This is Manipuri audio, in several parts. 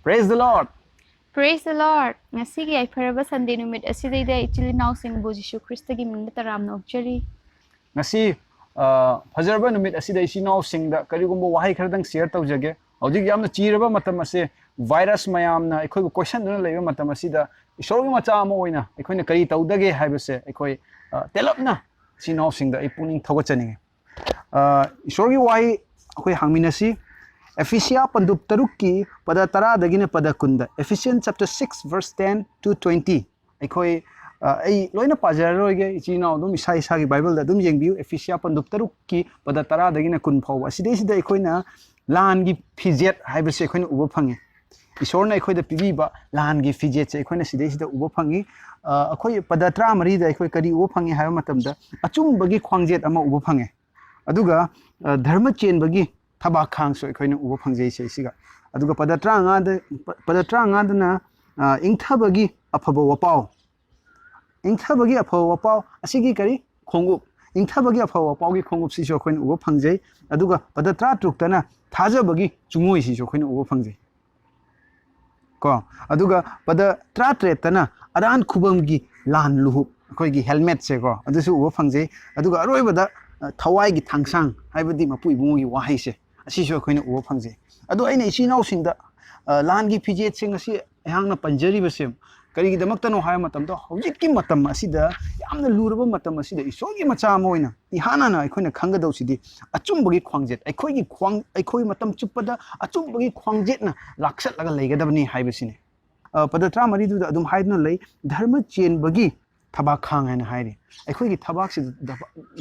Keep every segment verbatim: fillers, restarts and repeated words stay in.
Praise the Lord! Praise the Lord! ꯉꯁꯤꯒꯤ ꯌꯥꯏꯐꯔꯕ ꯁꯟꯗꯦ ꯅꯨꯃꯤꯠ ꯑꯁꯤꯗꯩꯗ ꯏꯆꯤꯜ ꯏꯅꯥꯎꯁꯤꯡꯕꯨ ꯖꯤꯁꯨ ꯈ꯭ꯔꯤꯁꯇꯒꯤ ꯃꯤꯡꯗ ꯇꯔꯥꯝꯅ ꯑꯣꯛꯆꯔꯤ꯫ ꯉꯁꯤ ꯑ, ꯐꯖꯔꯕ ꯅꯨꯃꯤꯠ ꯑꯁꯤꯗ ꯏꯆꯤꯜ ꯏꯅꯥꯎꯁꯤꯡꯗ ꯀꯔꯤꯒꯨꯝꯕ ꯋꯥꯍꯩ ꯈꯔꯗꯪ ꯁꯤꯌꯔ ꯇꯧꯖꯒꯦ꯫ ꯍꯧꯖꯤꯛ ꯌꯥꯝꯅ ꯆꯤꯔꯕ ꯃꯇꯝ ꯑꯁꯦ, ꯚꯥꯏꯔꯁ ꯃꯌꯥꯝꯅ ꯑꯩꯈꯣꯏꯕꯨ ꯀꯣꯏꯁꯟꯗꯨꯅ ꯂꯩꯕ ꯃꯇꯝ ꯑꯁꯤꯗ, ꯏꯁꯣꯔꯒꯤ ꯃꯆꯥ ꯑꯃ ꯑꯣꯏꯅ ꯑꯩꯈꯣꯏꯅ ꯀꯔꯤ ꯇꯧꯗꯒꯦ ꯍꯥꯏꯕꯁꯦ ꯑꯩꯈꯣꯏ ꯑ, ꯇꯦꯜꯂꯞꯅ ꯏꯆꯤꯜ ꯏꯅꯥꯎꯁꯤꯡꯗ ꯑꯩ ꯄꯨꯛꯅꯤꯡ ꯊꯧꯒꯠꯆꯅꯤꯡꯉꯤ꯫ ꯑ, ꯏꯁꯣꯔꯒꯤ ꯋꯥꯍꯩ ꯑꯩꯈꯣꯏ ꯍꯥꯡꯃꯤꯟꯅꯁꯤ꯫ ꯑꯦꯐꯤꯁꯤꯌꯥ ꯄꯟꯗꯨꯞ ꯇꯔꯨꯛꯀꯤ ꯄꯗ ꯇꯔꯥꯗꯒꯤꯅ ꯄꯗ ꯀꯨꯟꯗ, Ephesians chapter six verse ten to twenty꯫ ꯑꯩꯈꯣꯏ ꯑ, ꯑꯩ ꯂꯣꯏꯅ ꯄꯥꯖꯔꯔꯣꯏꯒꯦ, ꯏꯆꯤꯜ ꯏꯅꯥꯎ ꯑꯗꯨꯝ ꯏꯁꯥ ꯏꯁꯥꯒꯤ ꯕꯥꯏꯕꯜꯗ ꯑꯗꯨꯝ ꯌꯦꯡꯕꯤꯌꯨ꯫ ꯑꯦꯐꯤꯁꯤꯌꯥ ꯄꯟꯗꯨꯞ ꯇꯔꯨꯛꯀꯤ ꯄꯗ ꯇꯔꯥꯗꯒꯤꯅ ꯀꯨꯟ ꯐꯥꯎꯕ꯫ ꯑꯁꯤꯗꯩꯁꯤꯗ ꯑꯩꯈꯣꯏꯅ ꯂꯥꯟꯒꯤ ꯐꯤꯖꯦꯠ ꯍꯥꯏꯕꯁꯤ ꯑꯩꯈꯣꯏꯅ ꯎꯕ ꯐꯪꯉꯤ꯫ ꯏꯁꯣꯔꯅ ꯑꯩꯈꯣꯏꯗ ꯄꯤꯕꯤꯕ ꯂꯥꯟꯒꯤ ꯐꯤꯖꯦꯠꯁꯦ ꯑꯩꯈꯣꯏꯅ ꯁꯤꯗꯩꯁꯤꯗ ꯎꯕ ꯐꯪꯉꯤ꯫ ꯑ, ꯑꯩꯈꯣꯏ ꯄꯗ ꯇꯔꯥꯃꯔꯤꯗ ꯑꯩꯈꯣꯏ ꯀꯔꯤ ꯎꯕ ꯐꯪꯉꯤ ꯍꯥꯏꯕ ꯃꯇꯝꯗ, ꯑꯆꯨꯝꯕꯒꯤ ꯈ꯭ꯋꯥꯡꯖꯦꯠ ꯑꯃ ꯎꯕ ꯐꯪꯉꯦ꯫ ꯑꯗꯨꯒ ꯑ, ꯙꯔꯃ ꯆꯦꯟꯕꯒꯤ ꯊꯕꯥꯛ ꯈꯥꯡꯁꯨ ꯑꯩꯈꯣꯏꯅ ꯎꯕ ꯐꯪꯖꯩ ꯁꯤꯁꯤꯒ꯫ ꯑꯗꯨꯒ ꯄꯗ ꯇꯔꯥꯃꯉꯥꯗ, ꯄꯗ ꯇꯔꯥꯃꯉꯥꯗꯅ ꯑ, ꯏꯪꯊꯕꯒꯤ ꯑꯐꯕ ꯋꯥꯄꯥꯎ, ꯏꯪꯊꯕꯒꯤ ꯑꯐꯕ ꯋꯥꯄꯥꯎ ꯑꯁꯤꯒꯤ ꯀꯔꯤ ꯈꯣꯡꯎꯞ, ꯏꯪꯊꯕꯒꯤ ꯑꯐꯕ ꯋꯥꯄꯥꯎꯒꯤ ꯈꯣꯡꯎꯞꯁꯤꯁꯨ ꯑꯩꯈꯣꯏꯅ ꯎꯕ ꯐꯪꯖꯩ꯫ ꯑꯗꯨꯒ ꯄꯗ ꯇꯔꯥꯇꯔꯨꯛꯇꯅ ꯊꯥꯖꯕꯒꯤ ꯆꯨꯡꯉꯣꯏꯁꯤꯁꯨ ꯑꯩꯈꯣꯏꯅ ꯎꯕ ꯐꯪꯖꯩ꯫ ꯀꯣ, ꯑꯗꯨꯒ ꯄꯗ ꯇꯔꯥꯇꯔꯦꯠꯇꯅ ꯑꯔꯥꯟ ꯈꯨꯕꯝꯒꯤ ꯂꯥꯟ ꯂꯨꯍꯨꯞ, ꯑꯩꯈꯣꯏꯒꯤ ꯍꯦꯜꯃꯦꯠꯁꯦꯀꯣ, ꯑꯗꯨꯁꯨ ꯎꯕ ꯐꯪꯖꯩ꯫ ꯑꯗꯨꯒ ꯑꯔꯣꯏꯕꯗ ꯑ, ꯊꯋꯥꯏꯒꯤ ꯊꯥꯡꯁꯥꯡ, ꯍꯥꯏꯕꯗꯤ ꯃꯄꯨ ꯏꯕꯨꯡꯉꯣꯒꯤ ꯋꯥꯍꯩꯁꯦ, ꯑꯁꯤꯁꯨ ꯑꯩꯈꯣꯏꯅ ꯎꯕ ꯐꯪꯖꯩ꯫ ꯑꯗꯣ ꯑꯩꯅ ꯏꯆꯤꯜ ꯏꯅꯥꯎꯁꯤꯡꯗ ꯑ, ꯂꯥꯟꯒꯤ ꯐꯤꯖꯦꯠꯁꯦ ꯉꯁꯤ ꯑꯩꯍꯥꯛꯅ ꯄꯟꯖꯔꯤꯕꯁꯦ ꯀꯔꯤꯒꯤꯗꯃꯛꯇꯅꯣ ꯍꯥꯏꯕ ꯃꯇꯝꯗ, ꯍꯧꯖꯤꯛꯀꯤ ꯃꯇꯝ ꯑꯁꯤꯗ, ꯌꯥꯝꯅ ꯂꯨꯔꯕ ꯃꯇꯝ ꯑꯁꯤꯗ, ꯏꯁꯣꯔꯒꯤ ꯃꯆꯥ ꯑꯃ ꯑꯣꯏꯅ ꯏꯍꯥꯟ ꯍꯥꯟꯅ ꯑꯩꯈꯣꯏꯅ ꯈꯪꯒꯗꯧꯁꯤꯗꯤ ꯑꯆꯨꯝꯕꯒꯤ ꯈ꯭ꯋꯥꯡꯖꯦꯠ, ꯑꯩꯈꯣꯏꯒꯤ ꯈ꯭ꯋꯥꯡ, ꯑꯩꯈꯣꯏ ꯃꯇꯝ ꯆꯨꯞꯄꯗ ꯑꯆꯨꯝꯕꯒꯤ ꯈ꯭ꯋꯥꯡꯖꯦꯠꯅ ꯂꯥꯛꯆꯠꯂꯒ ꯂꯩꯒꯗꯕꯅꯤ ꯍꯥꯏꯕꯁꯤꯅꯤ꯫ ꯑ, ꯄꯗ ꯇꯔꯥꯃꯔꯤꯗꯨꯗ ꯑꯗꯨꯝ ꯍꯥꯏꯗꯨꯅ ꯂꯩ, ꯙꯔꯃ ꯆꯦꯟꯕꯒꯤ ꯊꯕꯥꯛ ꯈꯥꯡ ꯍꯥꯏꯅ ꯍꯥꯏꯔꯤ꯫ ꯑꯩꯈꯣꯏꯒꯤ ꯊꯕꯥꯛꯁꯤꯗ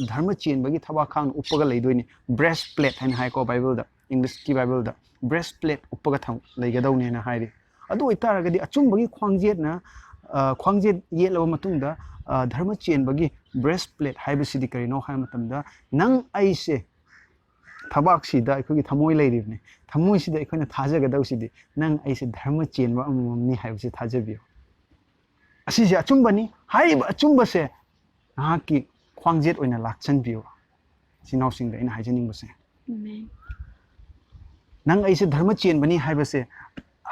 ꯙꯔꯃ ꯆꯦꯟꯕꯒꯤ ꯊꯕꯥꯛ ꯈꯥꯡꯅ ꯎꯞꯄꯒ ꯂꯩꯗꯣꯏꯅꯤ꯫ ꯕ꯭ꯔꯦꯁ ꯄ꯭ꯂꯦꯠ ꯍꯥꯏꯅ ꯍꯥꯏꯀꯣ ꯕꯥꯏꯕꯜꯗ, ꯏꯪꯂꯤꯁꯀꯤ ꯕꯥꯏꯕꯜꯗ ꯕ꯭ꯔꯦꯁ ꯄ꯭ꯂꯦꯠ ꯎꯞꯄꯒ ꯊꯝ-, ꯂꯩꯒꯗꯧꯅꯦꯅ ꯍꯥꯏꯔꯤ꯫ ꯑꯗꯨ ꯑꯣꯏꯇꯥꯔꯒꯗꯤ ꯑꯆꯨꯝꯕꯒꯤ ꯈ꯭ꯋꯥꯡꯖꯦꯠꯅ, ꯑ, ꯈ꯭ꯋꯥꯡꯖꯦꯠ ꯌꯦꯠꯂꯕ ꯃꯇꯨꯡꯗ, ꯑ, ꯙꯔꯃ ꯆꯦꯟꯕꯒꯤ ꯕ꯭ꯔꯦꯁ ꯄ꯭ꯂꯦꯠ ꯍꯥꯏꯕꯁꯤꯗꯤ ꯀꯔꯤꯅꯣ ꯍꯥꯏꯕ ꯃꯇꯝꯗ, ꯅꯪ ꯑꯩꯁꯦ ꯊꯕꯥꯛꯁꯤꯗ ꯑꯩꯈꯣꯏꯒꯤ ꯊꯃꯣꯏ ꯂꯩꯔꯤꯕꯅꯤ꯫ ꯊꯃꯣꯏꯁꯤꯗ ꯑꯩꯈꯣꯏꯅ ꯊꯥꯖꯒꯗꯧꯁꯤꯗꯤ ꯅꯪ ꯑꯩꯁꯦ ꯙꯔꯃ ꯆꯦꯟꯕ ꯑꯃꯃꯝꯅꯤ ꯍꯥꯏꯕꯁꯤ ꯊꯥꯖꯕꯤꯌꯨ꯫ ꯑꯁꯤꯁꯦ ꯑꯆꯨꯝꯕꯅꯤ꯫ ꯍꯥꯏꯔꯤꯕ ꯑꯆꯨꯝꯕꯁꯦ ꯅꯍꯥꯛꯀꯤ ꯈ꯭ꯋꯥꯡꯖꯦꯠ ꯑꯣꯏꯅ ꯂꯥꯛꯆꯟꯕꯤꯌꯨ꯫ ꯏꯆꯤꯟ ꯏꯅꯥꯎꯁꯤꯡꯗ ꯑꯩꯅ ꯍꯥꯏꯖꯅꯤꯡꯕꯁꯦ, Amen. ꯅꯪ ꯑꯩꯁꯦ ꯙꯔꯃ ꯆꯦꯟꯕꯅꯤ ꯍꯥꯏꯕꯁꯦ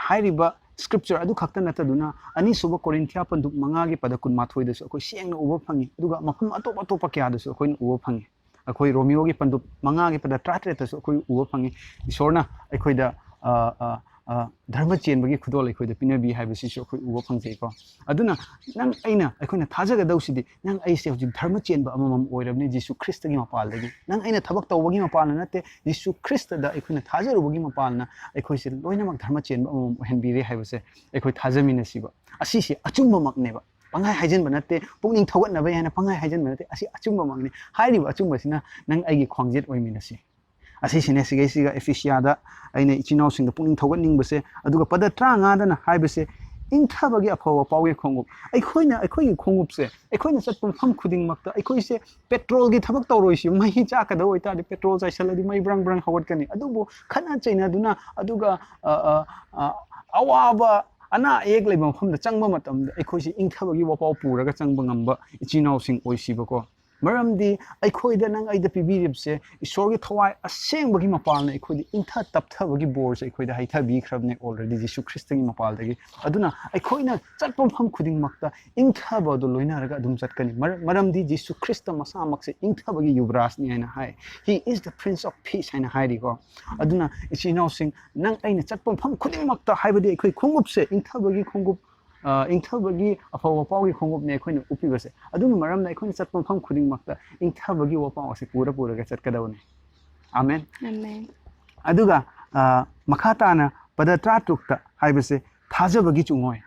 ꯍꯥꯏꯔꯤꯕ scripture ꯑꯗꯨ ꯈꯛꯇ ꯅꯠꯇꯗꯨꯅ, ꯑꯅꯤꯁꯨꯕ ꯀꯣꯔꯤꯟꯊꯤꯌꯥ ꯄꯟꯗꯨꯞ ꯃꯉꯥꯒꯤ ꯄꯗ ꯀꯨꯟꯃꯥꯊꯣꯏꯗꯁꯨ ꯑꯩꯈꯣꯏ ꯁꯦꯡꯅ ꯎꯕ ꯐꯪꯉꯤ, ꯑꯗꯨꯒ ꯃꯐꯝ ꯑꯇꯣꯞ ꯑꯇꯣꯞꯄ ꯀꯌꯥꯗꯁꯨ ꯑꯩꯈꯣꯏꯅ ꯎꯕ ꯐꯪꯉꯤ꯫ ꯑꯩꯈꯣꯏ ꯔꯣꯃꯤꯌꯣꯒꯤ ꯄꯟꯗꯨꯞ ꯃꯉꯥꯒꯤ ꯄꯗ ꯇꯔꯥꯇꯔꯦꯠꯇꯁꯨ ꯑꯩꯈꯣꯏ ꯎꯕ ꯐꯪꯉꯤ꯫ ꯏꯁꯣꯔꯅ ꯑꯩꯈꯣꯏꯗ, ꯑ, ꯑ, ꯑ, ꯙꯔꯃ ꯆꯦꯟꯕꯒꯤ ꯈꯨꯗꯣꯜ ꯑꯩꯈꯣꯏꯗ ꯄꯤꯅꯕꯤ ꯍꯥꯏꯕꯁꯤꯁꯨ ꯑꯩꯈꯣꯏ ꯎꯕ ꯐꯪꯖꯩꯀꯣ꯫ ꯑꯗꯨꯅ ꯅꯪ ꯑꯩꯅ, ꯑꯩꯈꯣꯏꯅ ꯊꯥꯖꯒꯗꯧꯁꯤꯗꯤ, ꯅꯪ ꯑꯩꯁꯦ ꯍꯧꯖꯤꯛ ꯙꯔꯃ ꯆꯦꯟꯕ ꯑꯃꯃꯝ ꯑꯣꯏꯔꯕꯅꯤ ꯖꯤꯁꯨ ꯈ꯭ꯔꯤꯁꯇꯒꯤ ꯃꯄꯥꯜꯗꯒꯤ꯫ ꯅꯪ ꯑꯩꯅ ꯊꯕꯛ ꯇꯧꯕꯒꯤ ꯃꯄꯥꯜꯅ ꯅꯠꯇꯦ, ꯖꯤꯁꯨ ꯈ꯭ꯔꯤꯁꯇꯗ ꯑꯩꯈꯣꯏꯅ ꯊꯥꯖꯔꯨꯕꯒꯤ ꯃꯄꯥꯜꯅ ꯑꯩꯈꯣꯏꯁꯦ ꯂꯣꯏꯅꯃꯛ ꯙꯔꯃ ꯆꯦꯟꯕ ꯑꯃꯃꯝ ꯑꯣꯏꯍꯟꯕꯤꯔꯦ ꯍꯥꯏꯕꯁꯦ ꯑꯩꯈꯣꯏ ꯊꯥꯖꯃꯤꯟꯅꯁꯤꯕ꯫ ꯑꯁꯤꯁꯦ ꯑꯆꯨꯝꯕꯃꯛꯅꯦꯕ꯫ ꯄꯪꯍꯥꯏ ꯍꯥꯏꯖꯟꯕ ꯅꯠꯇꯦ, ꯄꯨꯛꯅꯤꯡ ꯊꯧꯒꯠꯅꯕ ꯍꯥꯏꯅ ꯄꯪꯍꯥꯏ ꯍꯥꯏꯖꯟꯕ ꯅꯠꯇꯦ꯫ ꯑꯁꯤ ꯑꯆꯨꯝꯕꯃꯛꯅꯤ꯫ ꯍꯥꯏꯔꯤꯕ ꯑꯆꯨꯝꯕꯁꯤꯅ ꯅꯪ ꯑꯩꯒꯤ ꯈ꯭ꯋꯥꯡꯖꯦꯠ ꯑꯣꯏꯃꯤꯟꯅꯁꯤ꯫ ꯑꯁꯤꯁꯤꯅꯦ, ꯁꯤꯒꯩꯁꯤꯒ ꯑꯦꯐꯤꯁꯤꯌꯥꯗ ꯑꯩꯅ ꯏꯆꯤꯟ ꯏꯅꯥꯎꯁꯤꯡꯗ ꯄꯨꯛꯅꯤꯡ ꯊꯧꯒꯠꯅꯤꯡꯕꯁꯦ꯫ ꯑꯗꯨꯒ ꯄꯗ ꯇꯔꯥꯃꯉꯥꯗꯅ ꯍꯥꯏꯕꯁꯦ, ꯏꯪꯊꯕꯒꯤ ꯑꯐꯕ ꯄꯥꯎꯒꯤ ꯈꯣꯡꯎꯞ꯫ ꯑꯩꯈꯣꯏꯅ, ꯑꯩꯈꯣꯏꯒꯤ ꯈꯣꯡꯎꯞꯁꯦ, ꯑꯩꯈꯣꯏꯅ ꯆꯠꯄ ꯃꯐꯝ ꯈꯨꯗꯤꯡꯃꯛꯇ ꯑꯩꯈꯣꯏꯁꯦ ꯄꯦꯇ꯭ꯔꯣꯜꯒꯤ ꯊꯕꯛ ꯇꯧꯔꯣꯏꯁꯤ꯫ ꯃꯩ ꯆꯥꯛꯀꯗꯕ ꯑꯣꯏꯇꯥꯔꯗꯤ ꯄꯦꯇ꯭ꯔꯣꯜ ꯆꯥꯏꯁꯜꯂꯗꯤ ꯃꯩ ꯕ꯭ꯔꯪ ꯕ꯭ꯔꯪ ꯍꯧꯒꯠꯀꯅꯤ꯫ ꯑꯗꯨꯕꯨ ꯈꯠꯅ ꯆꯩꯅꯗꯨꯅ, ꯑꯗꯨꯒ, ꯑ, ꯑ, ꯑ, ꯑꯋꯥꯕ, ꯑꯅꯥ ꯑꯌꯦꯛ ꯂꯩꯕ ꯃꯐꯝꯗ ꯆꯪꯕ ꯃꯇꯝꯗ ꯑꯩꯈꯣꯏꯁꯦ ꯏꯪꯊꯕꯒꯤ ꯋꯥꯄꯥꯎ ꯄꯨꯔꯒ ꯆꯪꯕ ꯉꯝꯕ ꯏꯆꯤꯟ ꯏꯅꯥꯎꯁꯤꯡ ꯑꯣꯏꯁꯤꯕꯀꯣ꯫ ꯃꯔꯝꯗꯤ ꯑꯩꯈꯣꯏꯗ ꯅꯪ ꯑꯩꯗ ꯄꯤꯕꯤꯔꯤꯕꯁꯦ ꯏꯁꯣꯔꯒꯤ ꯊꯋꯥꯏ ꯑꯁꯦꯡꯕꯒꯤ ꯃꯄꯥꯜꯅ ꯑꯩꯈꯣꯏꯗ ꯏꯪꯊ ꯇꯞꯊꯕꯒꯤ ꯕꯣꯔꯁꯦ ꯑꯩꯈꯣꯏꯗ ꯍꯩꯊꯕꯤꯈ꯭ꯔꯕꯅꯦ already ꯖꯤꯁꯨ ꯈ꯭ꯔꯤꯁꯇꯒꯤ ꯃꯄꯥꯜꯗꯒꯤ꯫ ꯑꯗꯨꯅ ꯑꯩꯈꯣꯏꯅ ꯆꯠꯄ ꯃꯐꯝ ꯈꯨꯗꯤꯡꯃꯛꯇ ꯏꯪꯊꯕ ꯑꯗꯨ ꯂꯣꯏꯅꯔꯒ ꯑꯗꯨꯝ ꯆꯠꯀꯅꯤ꯫ ꯃꯔ-, ꯃꯔꯝꯗꯤ ꯖꯤꯁꯨ ꯈ꯭ꯔꯤꯁꯇ ꯃꯁꯥꯃꯛꯁꯦ ꯏꯪꯊꯕꯒꯤ ꯌꯨꯕꯔꯥꯖꯅꯤ ꯍꯥꯏꯅ ꯍꯥꯏ꯫ He is the Prince of Peace ꯍꯥꯏꯅ ꯍꯥꯏꯔꯤꯀꯣ꯫ ꯑꯗꯨꯅ ꯏꯆꯤꯟ ꯏꯅꯥꯎꯁꯤꯡ, ꯅꯪ ꯑꯩꯅ ꯆꯠꯄ ꯃꯐꯝ ꯈꯨꯗꯤꯡꯃꯛꯇ, ꯍꯥꯏꯕꯗꯤ ꯑꯩꯈꯣꯏ ꯈꯣꯡꯎꯞꯁꯦ ꯏꯪꯊꯕꯒꯤ ꯈꯣꯡꯎꯞ, ꯑ, ꯏꯪꯊꯕꯒꯤ ꯑꯐꯕ ꯄꯥꯎꯒꯤ ꯈꯣꯡꯎꯞꯅꯦ ꯑꯩꯈꯣꯏꯅ ꯎꯞꯄꯤꯕꯁꯦ꯫ ꯑꯗꯨꯅ ꯃꯔꯝꯅ ꯑꯩꯈꯣꯏꯅ ꯆꯠꯄ ꯃꯐꯝ ꯈꯨꯗꯤꯡꯃꯛꯇ ꯏꯪꯊꯕꯒꯤ ꯋꯥꯄꯥꯎ ꯑꯁꯤ ꯄꯨꯔ ꯄꯨꯔꯒ ꯆꯠꯀꯗꯕꯅꯤ꯫ ꯑꯥꯃꯦꯟ꯫ ꯑꯃꯦꯟ꯫ ꯑꯗꯨꯒ, ꯑ, ꯃꯈꯥ ꯇꯥꯅ ꯄꯗ ꯇꯔꯥꯇꯔꯨꯛꯇ ꯍꯥꯏꯕꯁꯦ ꯊꯥꯖꯕꯒꯤ ꯆꯨꯡꯑꯣꯏ꯫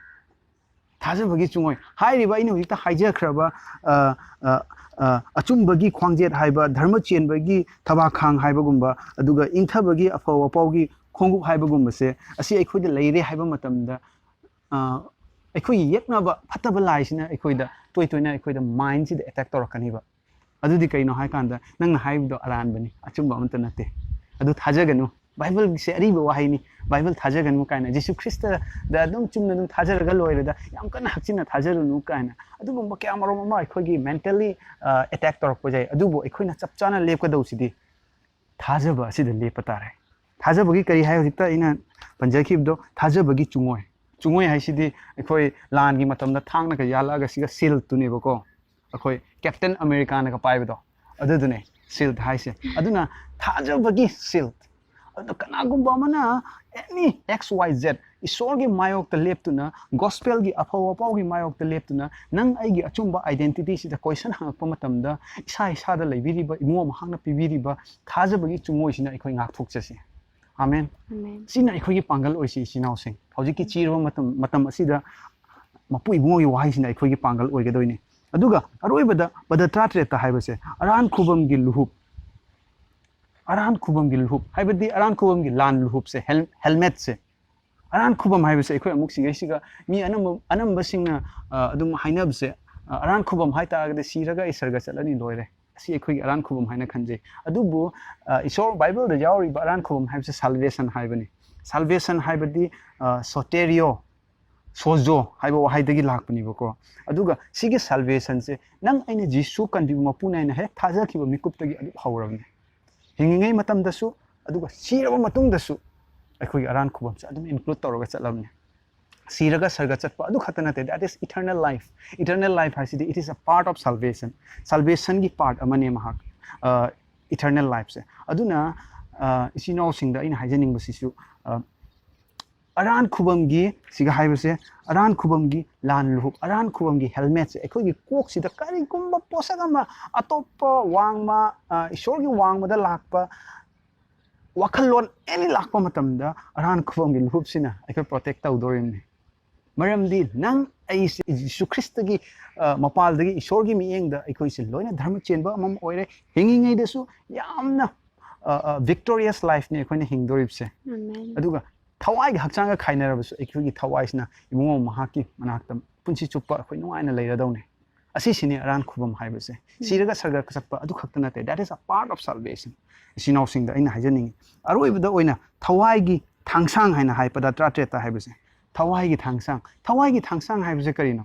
ꯊꯥꯖꯕꯒꯤ ꯆꯨꯡꯑꯣꯏ꯫ ꯍꯥꯏꯔꯤꯕ ꯑꯩꯅ ꯍꯧꯖꯤꯛꯇ ꯍꯥꯏꯖꯈ꯭ꯔꯕ, ꯑ, ꯑ, ꯑ, ꯑꯆꯨꯝꯕꯒꯤ ꯈ꯭ꯋꯥꯡꯖꯦꯠ ꯍꯥꯏꯕ, ꯙꯔꯃ ꯆꯦꯟꯕꯒꯤ ꯊꯕꯥꯛ ꯈꯥꯡ ꯍꯥꯏꯕꯒꯨꯝꯕ, ꯑꯗꯨꯒ ꯏꯪꯊꯕꯒꯤ ꯑꯐꯕ ꯄꯥꯎꯒꯤ ꯈꯣꯡꯎꯞ ꯍꯥꯏꯕꯒꯨꯝꯕꯁꯦ, ꯑꯁꯤ ꯑꯩꯈꯣꯏꯗ ꯂꯩꯔꯦ ꯍꯥꯏꯕ ꯃꯇꯝꯗ, ꯑ, ꯑꯩꯈꯣꯏꯒꯤ ꯌꯦꯛꯅꯕ ꯐꯠꯇꯕ ꯂꯥꯏꯁꯤꯅ ꯑꯩꯈꯣꯏꯗ ꯇꯣꯏ ꯇꯣꯏꯅ ꯑꯩꯈꯣꯏꯗ mindꯁꯤꯗ attack ꯇꯧꯔꯛꯀꯅꯤꯕ꯫ ꯑꯗꯨꯗꯤ ꯀꯩꯅꯣ ꯍꯥꯏꯀꯥꯟꯗ, ꯅꯪꯅ ꯍꯥꯏꯕꯗꯣ ꯑꯔꯥꯟꯕꯅꯤ, ꯑꯆꯨꯝꯕ ꯑꯃꯠꯇ ꯅꯠꯇꯦ, ꯑꯗꯨ ꯊꯥꯖꯒꯅꯨ, ꯕꯥꯏꯕꯜꯁꯦ ꯑꯔꯤꯕ ꯋꯥꯍꯩꯅꯤ, ꯕꯥꯏꯕꯜ ꯊꯥꯖꯒꯅꯨ ꯀꯥꯏꯅ, ꯖꯤꯁꯨ ꯈ꯭ꯔꯤꯁꯇꯗ ꯑꯗꯨꯝ ꯆꯨꯝꯅ ꯑꯗꯨꯝ ꯊꯥꯖꯔꯒ ꯂꯣꯏꯔꯦꯗ, ꯌꯥꯝ ꯀꯟꯅ ꯍꯛꯆꯤꯟꯅ ꯊꯥꯖꯔꯨꯅꯨ ꯀꯥꯏꯅ, ꯑꯗꯨꯒꯨꯝꯕ ꯀꯌꯥ ꯃꯔꯨꯝ ꯑꯃ ꯑꯩꯈꯣꯏꯒꯤ mentally, ꯑ, attack ꯇꯧꯔꯛꯄ ꯌꯥꯏ꯫ ꯑꯗꯨꯕꯨ ꯑꯩꯈꯣꯏꯅ ꯆꯞ ꯆꯥꯅ ꯂꯦꯞꯀꯗꯧꯁꯤꯗꯤ ꯊꯥꯖꯕ ꯑꯁꯤꯗ ꯂꯦꯞꯄ ꯇꯥꯔꯦ꯫ ꯊꯥꯖꯕꯒꯤ ꯀꯔꯤ ꯍꯥꯏ? ꯍꯧꯖꯤꯛꯇ ꯑꯩꯅ ꯄꯟꯖꯈꯤꯕꯗꯣ, ꯊꯥꯖꯕꯒꯤ ꯆꯨꯡꯑꯣꯏ꯫ ꯆꯨꯡꯑꯣꯏ ꯍꯥꯏꯁꯤꯗꯤ ꯑꯩꯈꯣꯏ ꯂꯥꯟꯒꯤ ꯃꯇꯝꯗ ꯊꯥꯡꯅꯒ ꯌꯥꯜꯂꯛꯑꯒ ꯁꯤꯒ ꯁꯤꯜꯇꯨꯅꯦꯕꯀꯣ, ꯑꯩꯈꯣꯏ ꯀꯦꯞꯇꯦꯟ ꯑꯃꯦꯔꯤꯀꯥꯅꯒ ꯄꯥꯏꯕꯗꯣ, ꯑꯗꯨꯗꯨꯅꯦ ꯁꯤꯜ ꯍꯥꯏꯁꯦ꯫ ꯑꯗꯨꯅ ꯊꯥꯖꯕꯒꯤ ꯁꯤꯜ꯫ ꯑꯗꯨ ꯀꯅꯥꯒꯨꯝꯕ ꯑꯃꯅ ꯑꯦꯅꯤ ꯑꯦꯛꯁ ꯋꯥꯏ ꯖꯦꯠ, ꯏꯁꯣꯔꯒꯤ ꯃꯥꯌꯣꯛꯇ ꯂꯦꯞꯇꯨꯅ, ꯒꯣꯁꯄꯦꯜꯒꯤ ꯑꯐꯕ ꯄꯥꯎꯒꯤ ꯃꯥꯌꯣꯛꯇ ꯂꯦꯞꯇꯨꯅ, ꯅꯪ ꯑꯩꯒꯤ ꯑꯆꯨꯝꯕ ꯑꯥꯏꯗꯦꯟꯇꯤꯇꯤꯁꯤꯗ ꯀꯣꯏꯁꯟ ꯍꯪꯉꯛꯄ ꯃꯇꯝꯗ, ꯏꯁꯥ ꯏꯁꯥꯗ ꯂꯩꯕꯤꯔꯤꯕ ꯏꯕꯨꯡꯉꯣ ꯃꯍꯥꯛꯅ ꯄꯤꯕꯤꯔꯤꯕ ꯊꯥꯖꯕꯒꯤ ꯆꯨꯡꯑꯣꯏꯁꯤꯅ ꯑꯩꯈꯣꯏ ꯉꯥꯛꯊꯣꯛꯆꯁꯤ꯫ ꯑꯥꯃꯦꯟ꯫ ꯑꯃꯦꯟ꯫ ꯁꯤꯅ ꯑꯩꯈꯣꯏꯒꯤ ꯄꯥꯡꯒꯜ ꯑꯣꯏꯁꯤ, ꯏꯆꯤꯟ ꯏꯅꯥꯎꯁꯤꯡ꯫ ꯍꯧꯖꯤꯛꯀꯤ ꯆꯤꯔꯕ ꯃꯇꯝ, ꯃꯇꯝ ꯑꯁꯤꯗ ꯃꯄꯨ ꯏꯕꯨꯡꯉꯣꯒꯤ ꯋꯥꯍꯩꯁꯤꯅ ꯑꯩꯈꯣꯏꯒꯤ ꯄꯥꯡꯒꯜ ꯑꯣꯏꯒꯗꯣꯏꯅꯤ꯫ ꯑꯗꯨꯒ ꯑꯔꯣꯏꯕꯗ ꯄꯗ ꯇꯔꯥꯇꯔꯦꯠꯇ ꯍꯥꯏꯕꯁꯦ, ꯑꯔꯥꯟ ꯈꯨꯕꯝꯒꯤ ꯂꯨꯍꯨꯞ, ꯑꯔꯥꯟ ꯈꯨꯕꯝꯒꯤ ꯂꯨꯍꯨꯞ ꯍꯥꯏꯕꯗꯤ ꯑꯔꯥꯟ ꯈꯨꯕꯝꯒꯤ ꯂꯥꯟ ꯂꯨꯍꯨꯞꯁꯦ, ꯍꯦꯜ-, ꯍꯦꯜꯃꯦꯠꯁꯦ꯫ ꯑꯔꯥꯟ ꯈꯨꯕꯝ ꯍꯥꯏꯕꯁꯦ ꯑꯩꯈꯣꯏ ꯑꯃꯨꯛ ꯁꯤꯒꯩꯁꯤꯒ ꯃꯤ ꯑꯅꯝꯕ, ꯑꯅꯝꯕꯁꯤꯡꯅ, ꯑ, ꯑꯗꯨꯝ ꯍꯥꯏꯅꯕꯁꯦ, ꯑ, ꯑꯔꯥꯟ ꯈꯨꯕꯝ ꯍꯥꯏꯇꯥꯔꯒꯗꯤ ꯁꯤꯔꯒ ꯑꯩ ꯁꯔꯒ ꯆꯠꯂꯅꯤ, ꯂꯣꯏꯔꯦ꯫ ꯑꯁꯤ ꯑꯩꯈꯣꯏꯒꯤ ꯑꯔꯥꯟ ꯈꯨꯕꯝ ꯍꯥꯏꯅ ꯈꯟꯖꯩ꯫ ꯑꯗꯨꯕꯨ, ꯑ, ꯏꯁꯣꯔ ꯕꯥꯏꯕꯜꯗ ꯌꯥꯎꯔꯤꯕ ꯑꯔꯥꯟ ꯈꯨꯕꯝ ꯍꯥꯏꯕꯁꯦ salvation ꯍꯥꯏꯕꯅꯤ꯫ Salvation ꯍꯥꯏꯕꯗꯤ, ꯑ, soterio, sozo ꯍꯥꯏꯕ ꯋꯥꯍꯩꯗꯒꯤ ꯂꯥꯛꯄꯅꯦꯕꯀꯣ꯫ ꯑꯗꯨꯒ ꯁꯤꯒꯤ salvationꯁꯦ ꯅꯪ ꯑꯩꯅ ꯖꯤꯁꯨ ꯀꯟꯕꯤꯕ ꯃꯄꯨꯅꯦ ꯍꯥꯏꯅ ꯍꯦꯛ ꯊꯥꯖꯈꯤꯕ ꯃꯤꯀꯨꯞꯇꯒꯤ ꯑꯗꯨꯝ ꯍꯧꯔꯕꯅꯤ꯫ ꯍꯤꯡꯉꯤꯉꯩ ꯃꯇꯝꯗꯁꯨ, ꯑꯗꯨꯒ ꯁꯤꯔꯕ ꯃꯇꯨꯡꯗꯁꯨ ꯑꯩꯈꯣꯏꯒꯤ ꯑꯔꯥꯟ ꯈꯨꯕꯝꯁꯦ ꯑꯗꯨꯝ include ꯇꯧꯔꯒ ꯆꯠꯂꯕꯅꯤ꯫ ꯁꯤꯔꯒ ꯁꯔꯒ ꯆꯠꯄ ꯑꯗꯨ ꯈꯛꯇ ꯅꯠꯇꯦ, that is eternal life꯫ Eternal life ꯍꯥꯏꯁꯤꯗꯤ it is a part of salvation꯫ Salvationꯒꯤ part ꯑꯃꯅꯦ ꯃꯍꯥꯛ, ꯑ, eternal lifeꯁꯦ꯫ ꯑꯗꯨꯅ, ꯑ, ꯏꯆꯤꯟ ꯏꯅꯥꯎꯁꯤꯡꯗ ꯑꯩꯅ ꯍꯥꯏꯖꯅꯤꯡꯕꯁꯤꯁꯨ, ꯑ, ꯑꯔꯥꯟ ꯈꯨꯕꯝꯒꯤ, ꯁꯤꯒ ꯍꯥꯏꯕꯁꯦ, ꯑꯔꯥꯟ ꯈꯨꯕꯝꯒꯤ ꯂꯥꯟ ꯂꯨꯍꯨꯞ, ꯑꯔꯥꯟ ꯈꯨꯕꯝꯒꯤ ꯍꯦꯜꯃꯦꯠꯁꯦ ꯑꯩꯈꯣꯏꯒꯤ ꯀꯣꯛꯁꯤꯗ ꯀꯔꯤꯒꯨꯝꯕ ꯄꯣꯠꯁꯛ ꯑꯃ, ꯑꯇꯣꯞꯄ ꯋꯥꯡꯃ, ꯑ, ꯏꯁꯣꯔꯒꯤ ꯋꯥꯡꯃꯗ ꯂꯥꯛꯄ ꯋꯥꯈꯜꯂꯣꯟ ꯑꯦꯅꯤ ꯂꯥꯛꯄ ꯃꯇꯝꯗ ꯑꯔꯥꯟ ꯈꯨꯕꯝꯒꯤ ꯂꯨꯍꯨꯞꯁꯤꯅ ꯑꯩꯈꯣꯏ protect ꯇꯧꯗꯣꯔꯤꯕꯅꯤ꯫ ꯃꯔꯝꯗꯤ ꯅꯪ ꯑꯩꯁꯦ ꯖꯤꯁꯨ ꯈ꯭ꯔꯤꯁꯇꯒꯤ, ꯑ, ꯃꯄꯥꯜꯗꯒꯤ ꯏꯁꯣꯔꯒꯤ ꯃꯤꯠꯌꯦꯡꯗ ꯑꯩꯈꯣꯏꯁꯦ ꯂꯣꯏꯅ ꯙꯔꯃ ꯆꯦꯟꯕ ꯑꯃꯃꯝ ꯑꯣꯏꯔꯦ꯫ ꯍꯤꯡꯉꯤꯉꯩꯗꯁꯨ ꯌꯥꯝꯅ, ꯑ, ꯑ, victorious lifeꯅꯤ ꯑꯩꯈꯣꯏꯅ ꯍꯤꯡꯗꯣꯔꯤꯕꯁꯦ꯫ ꯑꯃꯦꯟ꯫ ꯑꯗꯨꯒ ꯊꯋꯥꯏꯒ ꯍꯛꯆꯥꯡꯒ ꯈꯥꯏꯅꯔꯕꯁꯨ ꯑꯩꯈꯣꯏꯒꯤ ꯊꯋꯥꯏꯁꯤꯅ ꯏꯕꯨꯡꯉꯣ ꯃꯍꯥꯛꯀꯤ ꯃꯅꯥꯛꯇ ꯄꯨꯟꯁꯤ ꯆꯨꯞꯄ ꯑꯩꯈꯣꯏ ꯅꯨꯡꯉꯥꯏꯅ ꯂꯩꯔꯗꯧꯅꯤ꯫ ꯑꯁꯤꯁꯤꯅꯤ ꯑꯔꯥꯟ ꯈꯨꯕꯝ ꯍꯥꯏꯕꯁꯦ꯫ ꯁꯤꯔꯒ ꯁꯔꯒ ꯆꯠꯄ ꯑꯗꯨ ꯈꯛꯇ ꯅꯠꯇꯦ, that is a part of salvation꯫ ꯏꯆꯤꯟ ꯏꯅꯥꯎꯁꯤꯡꯗ ꯑꯩꯅ ꯍꯥꯏꯖꯅꯤꯡꯉꯤ꯫ ꯑꯔꯣꯏꯕꯗ ꯑꯣꯏꯅ ꯊꯋꯥꯏꯒꯤ ꯊꯥꯡꯁꯥꯡ ꯍꯥꯏꯅ ꯍꯥꯏ ꯄꯗ ꯇꯔꯥꯇꯔꯦꯠꯇ ꯍꯥꯏꯕꯁꯦ꯫ ꯊꯋꯥꯏꯒꯤ ꯊꯥꯡꯁꯥꯡ, ꯊꯋꯥꯏꯒꯤ ꯊꯥꯡꯁꯥꯡ ꯍꯥꯏꯕꯁꯦ ꯀꯔꯤꯅꯣ?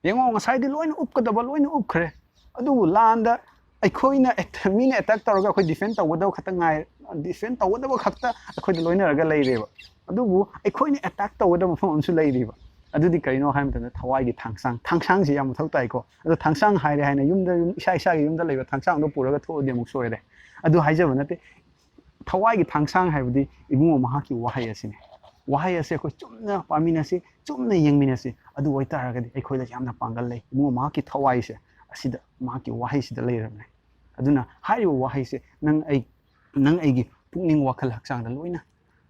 ꯌꯦꯡꯉꯣ, ꯉꯁꯥꯏꯗꯤ ꯂꯣꯏꯅ ꯎꯞꯀꯗꯕ ꯂꯣꯏꯅ ꯎꯞꯈ꯭ꯔꯦ, ꯑꯗꯨꯕꯨ ꯂꯥꯟꯗ ꯑꯩꯈꯣꯏꯅ attack- ꯃꯤꯅ ꯑꯦꯇꯦꯛ ꯇꯧꯔꯒ ꯑꯩꯈꯣꯏ ꯗꯤꯐꯦꯟ ꯇꯧꯒꯗꯕ ꯈꯛꯇ ꯉꯥꯏ ꯗꯤꯐꯦꯟ ꯇꯧꯒꯗꯕ ꯈꯛꯇ ꯑꯩꯈꯣꯏꯗ ꯂꯣꯏꯅꯔꯒ ꯂꯩꯔꯦꯕ꯫ ꯑꯗꯨꯕꯨ ꯑꯩꯈꯣꯏꯅ ꯑꯦꯇꯦꯛ ꯇꯧꯒꯗꯕ ꯃꯐꯝ ꯑꯃꯁꯨ ꯂꯩꯔꯤꯕ꯫ ꯑꯗꯨꯗꯤ ꯀꯔꯤꯅꯣ ꯍꯥꯏꯕ ꯃꯇꯝꯗ ꯊꯋꯥꯏꯒꯤ ꯊꯥꯡꯁꯥꯡ ꯊꯥꯡꯁꯥꯡꯁꯤ ꯌꯥꯝ ꯃꯊꯧ ꯇꯥꯏꯀꯣ꯫ ꯑꯗꯣ ꯊꯥꯡꯁꯥꯡ ꯍꯥꯏꯔꯦ ꯍꯥꯏꯅ ꯌꯨꯝꯗ ꯌꯨꯝ ꯏꯁꯥ ꯏꯁꯥꯒꯤ ꯌꯨꯝꯗ ꯂꯩꯕ ꯊꯥꯡꯁꯥꯡꯗꯣ ꯄꯨꯔꯒ ꯊꯣꯛꯑꯗꯤ ꯑꯃꯨꯛ ꯁꯣꯏꯔꯦ꯫ ꯑꯗꯨ ꯍꯥꯏꯖꯕ ꯅꯠꯇꯦ꯫ ꯊꯋꯥꯏꯒꯤ ꯊꯥꯡꯁꯥꯡ ꯍꯥꯏꯕꯗꯤ ꯏꯕꯨꯡꯉꯣ ꯃꯍꯥꯛꯀꯤ ꯋꯥꯍꯩ ꯑꯁꯤꯅꯤ꯫ ꯋꯥꯍꯩ ꯑꯁꯤ ꯑꯩꯈꯣꯏ ꯆꯨꯝꯅ ꯄꯥꯃꯤꯟꯅꯁꯤ, ꯆꯨꯝꯅ ꯌꯦꯡꯃꯤꯟꯅꯁꯤ꯫ ꯑꯗꯨ ꯑꯣꯏꯇꯥꯔꯒꯗꯤ ꯑꯩꯈꯣꯏꯗ ꯌꯥꯝꯅ ꯄꯥꯡꯒꯜ ꯂꯩ꯫ ꯏꯕꯨꯡꯉꯣ ꯃꯍꯥꯛꯀꯤ ꯊꯋꯥꯏꯁꯦ ꯑꯁꯤꯗ, ꯃꯍꯥꯛꯀꯤ ꯋꯥꯍꯩꯁꯤꯗ ꯂꯩꯔꯕꯅꯦ꯫ ꯑꯗꯨꯅ ꯍꯥꯏꯔꯤꯕ ꯋꯥꯍꯩꯁꯦ ꯅꯪ ꯑꯩ ꯅꯪ ꯑꯩꯒꯤ ꯄꯨꯛꯅꯤꯡ ꯋꯥꯈꯜ ꯍꯛꯆꯥꯡꯗ ꯂꯣꯏꯅ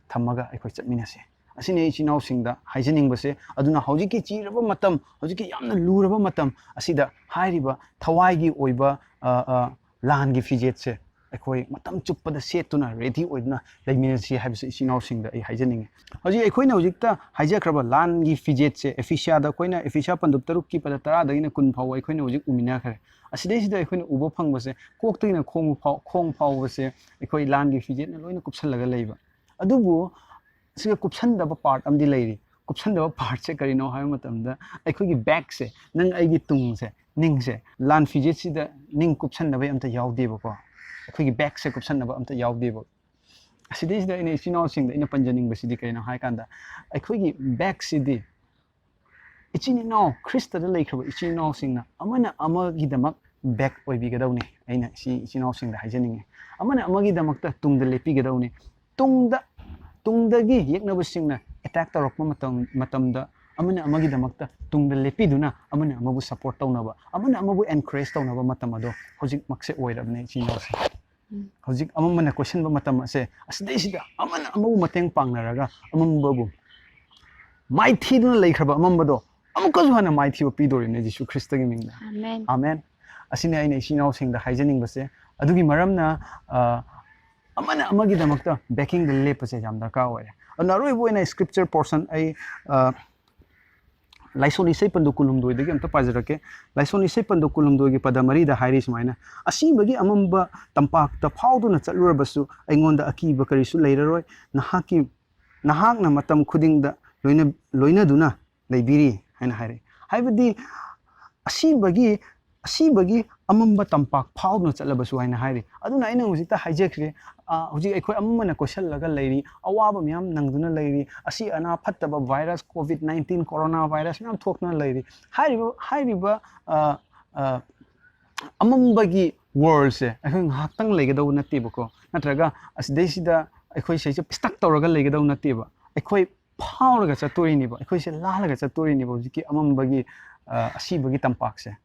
ꯊꯝꯃꯒ ꯑꯩꯈꯣꯏ ꯆꯠꯃꯤꯟꯅꯁꯦ꯫ ꯑꯁꯤꯅꯤ ꯑꯩ ꯏꯆꯤꯟ ꯏꯅꯥꯎꯁꯤꯡꯗ ꯍꯥꯏꯖꯅꯤꯡꯕꯁꯦ꯫ ꯑꯗꯨꯅ ꯍꯧꯖꯤꯛꯀꯤ ꯆꯤꯔꯕ ꯃꯇꯝ, ꯍꯧꯖꯤꯛꯀꯤ ꯌꯥꯝꯅ ꯂꯨꯔꯕ ꯃꯇꯝ ꯑꯁꯤꯗ ꯍꯥꯏꯔꯤꯕ ꯊꯋꯥꯏꯒꯤ ꯑꯣꯏꯕ ꯑ, ꯑ, ꯂꯥꯟꯒꯤ ꯐꯤꯖꯦꯠꯁꯦ ꯑꯩꯈꯣꯏ ꯃꯇꯝ ꯆꯨꯞꯄꯗ ꯁꯦꯠꯇꯨꯅ ꯔꯦꯗꯤ ꯑꯣꯏꯗꯨꯅ ꯂꯩꯃꯤꯟꯅꯁꯤ ꯍꯥꯏꯕꯁꯦ ꯏꯆꯤꯟ ꯏꯅꯥꯎꯁꯤꯡꯗ ꯑꯩ ꯍꯥꯏꯖꯅꯤꯡꯉꯤ꯫ ꯍꯧꯖꯤꯛ ꯑꯩꯈꯣꯏꯅ ꯍꯧꯖꯤꯛꯇ ꯍꯥꯏꯖꯈ꯭ꯔꯕ ꯂꯥꯟꯒꯤ ꯐꯤꯖꯦꯠꯁꯦ ꯑꯦꯐꯤꯁꯤꯌꯥꯗ ꯑꯩꯈꯣꯏꯅ ꯑꯦꯐꯤꯁꯤꯌꯥ ꯄꯟꯗꯨꯞ ꯇꯔꯨꯛꯀꯤ ꯄꯗ ꯇꯔꯥꯗꯒꯤꯅ ꯀꯨꯟ ꯐꯥꯎꯕ ꯑꯩꯈꯣꯏꯅ ꯍꯧꯖꯤꯛ ꯎꯃꯤꯟꯅꯈ꯭ꯔꯦ꯫ ꯑꯁꯤꯗꯩꯁꯤꯗ ꯑꯩꯈꯣꯏꯅ ꯎꯕ ꯐꯪꯕꯁꯦ ꯀꯣꯛꯇꯒꯤꯅ ꯈꯣꯡ ꯐꯥꯎ ꯈꯣꯡ ꯐꯥꯎꯕꯁꯦ ꯑꯩꯈꯣꯏ ꯂꯥꯟꯒꯤ ꯐꯤꯖꯦꯠꯅ ꯂꯣꯏꯅ ꯀꯨꯞꯁꯜꯂꯒ ꯂꯩꯕ꯫ ꯑꯗꯨꯕꯨ ꯁꯤꯒ ꯀꯨꯞꯁꯟꯗꯕ ꯄꯥꯔꯠ ꯑꯃꯗꯤ ꯂꯩꯔꯤ꯫ ꯀꯨꯞꯁꯟꯗꯕ ꯄꯥꯔꯠꯁꯦ ꯀꯔꯤꯅꯣ ꯍꯥꯏꯕ ꯃꯇꯝꯗ ꯑꯩꯈꯣꯏꯒꯤ ꯕꯦꯛꯁꯦ, ꯅꯪ ꯑꯩꯒꯤ ꯇꯨꯡꯁꯦ, ꯅꯤꯡꯁꯦ ꯂꯥꯟ ꯐꯤꯖꯦꯠꯁꯤꯗ ꯅꯤꯡ ꯀꯨꯞꯁꯟꯅꯕ ꯑꯝꯇ ꯌꯥꯎꯗꯦꯕꯀꯣ꯫ ꯑꯩꯈꯣꯏꯒꯤ ꯕꯦꯛꯁꯦ ꯀꯨꯞꯁꯟꯅꯕ ꯑꯝꯇ ꯌꯥꯎꯗꯦꯕ꯫ ꯑꯁꯤꯗꯩꯁꯤꯗ ꯑꯩꯅ ꯏꯆꯤꯟ ꯏꯅꯥꯎꯁꯤꯡꯗ ꯑꯩꯅ ꯄꯟꯖꯅꯤꯡꯕꯁꯤꯗꯤ ꯀꯔꯤꯅꯣ ꯍꯥꯏꯀꯥꯟꯗ ꯑꯩꯈꯣꯏꯒꯤ ꯕꯦꯛꯁꯤꯗꯤ ꯏꯆꯤꯟ ꯏꯅꯥꯎ, ꯈ꯭ꯔꯤꯁꯇꯗ ꯂꯩꯈ꯭ꯔꯕ ꯏꯆꯤꯟ ꯏꯅꯥꯎꯁꯤꯡꯅ ꯑꯃꯅ ꯑꯃꯒꯤꯗꯃꯛ ꯕꯦꯛ ꯑꯣꯏꯕꯤꯒꯗꯧꯅꯤ꯫ ꯑꯩꯅ ꯁꯤ ꯏꯆꯤꯟ ꯏꯅꯥꯎꯁꯤꯡꯗ ꯍꯥꯏꯖꯅꯤꯡꯉꯤ꯫ ꯑꯃꯅ ꯑꯃꯒꯤꯗꯃꯛꯇ ꯇꯨꯡꯗ ꯂꯦꯞꯄꯤꯒꯗꯧꯅꯤ꯫ ꯇꯨꯡꯗ, ꯇꯨꯡꯗꯒꯤ ꯌꯦꯛꯅꯕꯁꯤꯡꯅ ꯑꯦꯇꯦꯛ ꯇꯧꯔꯛꯄ ꯃꯇꯝ, ꯃꯇꯝꯗ ꯑꯃꯅ ꯑꯃꯒꯤꯗꯃꯛꯇ ꯇꯨꯡꯗ ꯂꯦꯞꯄꯤꯗꯨꯅ ꯑꯃꯅ ꯑꯃꯕꯨ ꯁꯞꯄꯣꯔꯠ ꯇꯧꯅꯕ, ꯑꯃꯅ ꯑꯃꯕꯨ ꯑꯦꯟꯀꯔꯦꯖ ꯇꯧꯅꯕ ꯃꯇꯝ ꯑꯗꯣ ꯍꯧꯖꯤꯛꯃꯛꯁꯦ ꯑꯣꯏꯔꯕꯅꯦ ꯏꯆꯤꯟ ꯏꯅꯥꯎꯁꯤꯡ꯫ ꯎꯝ꯫ ꯍꯧꯖꯤꯛ ꯑꯃꯝꯕꯅ ꯀꯣꯏꯁꯤꯟꯕ ꯃꯇꯝ ꯑꯁꯦ, ꯑꯁꯤꯗꯩꯁꯤꯗ ꯑꯃꯅ ꯑꯃꯕꯨ ꯃꯇꯦꯡ ꯄꯥꯡꯅꯔꯒ ꯑꯃꯝꯕꯕꯨ ꯃꯥꯏꯊꯤꯗꯨꯅ ꯂꯩꯈ꯭ꯔꯕ ꯑꯃꯝꯕꯗꯣ ꯑꯃꯨꯛꯀꯁꯨ ꯍꯟꯅ ꯃꯥꯏꯊꯤꯕ ꯄꯤꯗꯣꯔꯤꯕꯅꯦ ꯖꯤꯁꯨ ꯈ꯭ꯔꯤꯁꯇꯒꯤ ꯃꯤꯡꯗ꯫ ꯑꯃꯦꯟ꯫ ꯑꯃꯦꯟ꯫ ꯑꯁꯤꯅꯤ ꯑꯩꯅ ꯏꯆꯤꯟ ꯏꯅꯥꯎꯁꯤꯡꯗ ꯍꯥꯏꯖꯅꯤꯡꯕꯁꯦ꯫ ꯑꯗꯨꯒꯤ ꯃꯔꯝꯅ ꯑ, ꯑꯃꯅ ꯑꯃꯒꯤꯗꯃꯛꯇ ꯕꯦꯀꯤꯡꯗ ꯂꯦꯞꯄꯁꯦ ꯌꯥꯝ ꯗꯔꯀꯥꯔ ꯑꯣꯏꯔꯦ꯫ ꯑꯗꯨꯅ ꯑꯔꯣꯏꯕ ꯑꯣꯏꯅ ꯁ꯭ꯀ꯭ꯔꯤꯞꯆꯔ ꯄꯣꯔꯁꯟ ꯑꯩ ꯑ, ꯂꯥꯏꯁꯣꯟ ꯏꯁꯩ ꯄꯟꯗꯨ ꯀꯨꯟꯍꯨꯝꯗꯣꯏꯗꯒꯤ ꯑꯝꯇ ꯄꯥꯖꯔꯛꯀꯦ꯫ ꯂꯥꯏꯁꯣꯟ ꯏꯁꯩ ꯄꯟꯗꯨ ꯀꯨꯟꯍꯨꯝꯗꯣꯏꯒꯤ ꯄꯗ ꯃꯔꯤꯗ ꯍꯥꯏꯔꯤ ꯁꯨꯃꯥꯏꯅ, "ꯑꯁꯤꯕꯒꯤ ꯑꯃꯝꯕ ꯇꯝꯄꯥꯛꯇ ꯐꯥꯎꯗꯨꯅ ꯆꯠꯂꯨꯔꯕꯁꯨ ꯑꯩꯉꯣꯟꯗ ꯑꯀꯤꯕ ꯀꯔꯤꯁꯨ ꯂꯩꯔꯔꯣꯏ꯫ ꯅꯍꯥꯛꯀꯤ, ꯅꯍꯥꯛꯅ ꯃꯇꯝ ꯈꯨꯗꯤꯡꯗ ꯂꯣꯏꯅ-, ꯂꯣꯏꯅꯗꯨꯅ ꯂꯩꯕꯤꯔꯤ" ꯍꯥꯏꯅ ꯍꯥꯏꯔꯛꯏ꯫ ꯍꯥꯏꯕꯗꯤ ꯑꯁꯤꯕꯒꯤ, ꯑꯁꯤꯕꯒꯤ ꯑꯃꯝꯕ ꯇꯝꯄꯥꯛ ꯐꯥꯎꯗꯨꯅ ꯆꯠꯂꯕꯁꯨ ꯍꯥꯏꯅ ꯍꯥꯏꯔꯤ꯫ ꯑꯗꯨꯅ ꯑꯩꯅ ꯍꯧꯖꯤꯛꯇ ꯍꯥꯏꯖꯈ꯭ꯔꯦ, ꯑ, ꯍꯧꯖꯤꯛ ꯑꯩꯈꯣꯏ ꯑꯃꯝꯕꯅ ꯀꯣꯏꯁꯤꯜꯂꯒ ꯂꯩꯔꯤ, ꯑꯋꯥꯕ ꯃꯌꯥꯝ ꯅꯪꯗꯨꯅ ꯂꯩꯔꯤ, ꯑꯁꯤ ꯑꯅꯥ ꯐꯠꯇꯕ virus COVID nineteen corona virus ꯃꯌꯥꯝ ꯊꯣꯛꯇꯨꯅ ꯂꯩꯔꯤ꯫ ꯍꯥꯏꯔꯤꯕ, ꯍꯥꯏꯔꯤꯕ, ꯑ, ꯑ, ꯑꯃꯝꯕꯒꯤ ꯋꯥꯔꯜꯁꯦ ꯑꯩꯈꯣꯏ ꯉꯥꯏꯍꯥꯛꯇꯪ ꯂꯩꯒꯗꯧꯕ ꯅꯠꯇꯦꯕꯀꯣ, ꯅꯠꯇ꯭ꯔꯒ ꯑꯁꯤꯗꯩꯁꯤꯗ ꯑꯩꯈꯣꯏ ꯁꯤꯁꯦ ꯁ꯭ꯇꯛ ꯇꯧꯔꯒ ꯂꯩꯒꯗꯧꯕ ꯅꯠꯇꯦꯕ꯫ ꯑꯩꯈꯣꯏ ꯐꯥꯎꯔꯒ ꯆꯠꯇꯣꯔꯤꯅꯦꯕ, ꯑꯩꯈꯣꯏꯁꯦ ꯂꯥꯜꯂꯒ ꯆꯠꯇꯣꯔꯤꯅꯦꯕ ꯍꯧꯖꯤꯛꯀꯤ ꯑꯃꯝꯕꯒꯤ, ꯑ, ꯑꯁꯤꯕꯒꯤ ꯇꯝꯄꯥꯛꯁꯦ꯫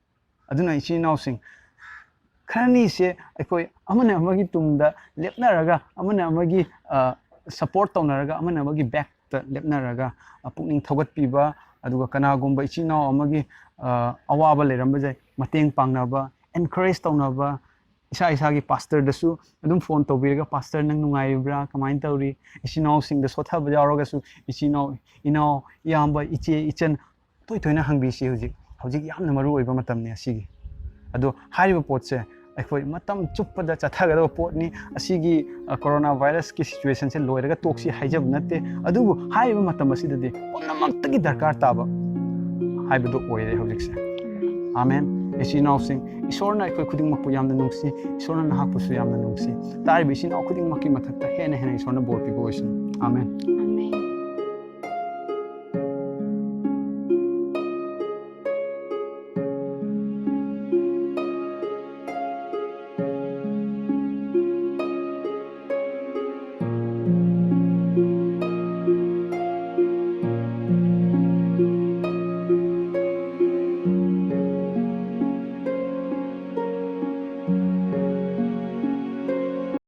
ꯑꯗꯨꯅ ꯏꯆꯤꯟ ꯏꯅꯥꯎꯁꯤꯡ, ꯈꯔꯅꯤꯁꯦ ꯑꯩꯈꯣꯏ ꯑꯃꯅ ꯑꯃꯒꯤ ꯇꯨꯡꯗ ꯂꯦꯞꯅꯔꯒ, ꯑꯃꯅ ꯑꯃꯒꯤ, ꯑ, ꯁꯄꯣꯔꯠ ꯇꯧꯅꯔꯒ, ꯑꯃꯅ ꯑꯃꯒꯤ ꯕꯦꯛꯇ ꯂꯦꯞꯅꯔꯒ, ꯑ, ꯄꯨꯛꯅꯤꯡ ꯊꯧꯒꯠꯄꯤꯕ, ꯑꯗꯨꯒ ꯀꯅꯥꯒꯨꯝꯕ ꯏꯆꯤꯟ ꯏꯅꯥꯎ ꯑꯃꯒꯤ, ꯑ, ꯑꯋꯥꯕ ꯂꯩꯔꯝꯕꯁꯦ ꯃꯇꯦꯡ ꯄꯥꯡꯅꯕ, ꯑꯦꯟꯀꯔꯦꯖ ꯇꯧꯅꯕ, ꯏꯁꯥ ꯏꯁꯥꯒꯤ ꯄꯥꯁꯇꯔꯗꯁꯨ ꯑꯗꯨꯝ ꯐꯣꯟ ꯇꯧꯕꯤꯔꯒ, "ꯄꯥꯁꯇꯔ, ꯅꯪ ꯅꯨꯡꯉꯥꯏꯔꯤꯕ꯭ꯔꯥ? ꯀꯃꯥꯏꯅ ꯇꯧꯔꯤ?" ꯏꯆꯤꯟ ꯏꯅꯥꯎꯁꯤꯡꯗ ꯁꯣꯠꯊꯕ ꯌꯥꯎꯔꯒꯁꯨ, ꯏꯆꯤꯟ ꯏꯅꯥꯎ, ꯏꯅꯥꯎ, ꯏꯌꯥꯝꯕ, ꯏꯆꯦ, ꯏꯆꯟ, ꯇꯣꯏ ꯇꯣꯏꯅ ꯍꯪꯕꯤꯁꯤ꯫ ꯍꯧꯖꯤꯛ, ꯍꯧꯖꯤꯛ ꯌꯥꯝꯅ ꯃꯔꯨ ꯑꯣꯏꯕ ꯃꯇꯝꯅꯤ ꯑꯁꯤꯒꯤ꯫ ꯑꯗꯣ ꯍꯥꯏꯔꯤꯕ ꯄꯣꯠꯁꯦ ꯑꯩꯈꯣꯏ ꯃꯇꯝ ꯆꯨꯞꯄꯗ ꯆꯠꯊꯒꯗꯕ ꯄꯣꯠꯅꯤ꯫ ꯑꯁꯤꯒꯤ, ꯑ, ꯀꯣꯔꯣꯅꯥ ꯚꯥꯏꯔꯁꯀꯤ ꯁꯤꯆꯨꯋꯦꯁꯟꯁꯦ ꯂꯣꯏꯔꯒ ꯇꯣꯛꯁꯤ ꯍꯥꯏꯖꯕ ꯅꯠꯇꯦ, ꯑꯗꯨꯕꯨ ꯍꯥꯏꯔꯤꯕ ꯃꯇꯝ ꯑꯁꯤꯗꯗꯤ ꯄꯨꯝꯅꯃꯛꯇꯒꯤ ꯗꯔꯀꯥꯔ ꯇꯥꯕ ꯍꯥꯏꯕꯗꯨ ꯑꯣꯏꯔꯦ ꯍꯧꯖꯤꯛꯁꯦ꯫ ꯑꯥꯃꯦꯟ꯫ ꯏꯆꯤꯟ ꯏꯅꯥꯎꯁꯤꯡ, ꯏꯁꯣꯔꯅ ꯑꯩꯈꯣꯏ ꯈꯨꯗꯤꯡꯃꯛꯄꯨ ꯌꯥꯝꯅ ꯅꯨꯡꯁꯤ, ꯏꯁꯣꯔꯅ ꯅꯍꯥꯛꯄꯨꯁꯨ ꯌꯥꯝꯅ ꯅꯨꯡꯁꯤ꯫ ꯇꯥꯔꯤꯕ ꯏꯆꯤꯟ ꯏꯅꯥꯎ ꯈꯨꯗꯤꯡꯃꯛꯀꯤ ꯃꯊꯛꯇ ꯍꯦꯟꯅ ꯍꯦꯟꯅ ꯏꯁꯣꯔꯅ ꯕꯣꯔ ꯄꯤꯕ ꯑꯣꯏꯁꯅꯨ꯫ ꯑꯥꯃꯦꯟ꯫ ꯑꯥꯃꯦꯟ꯫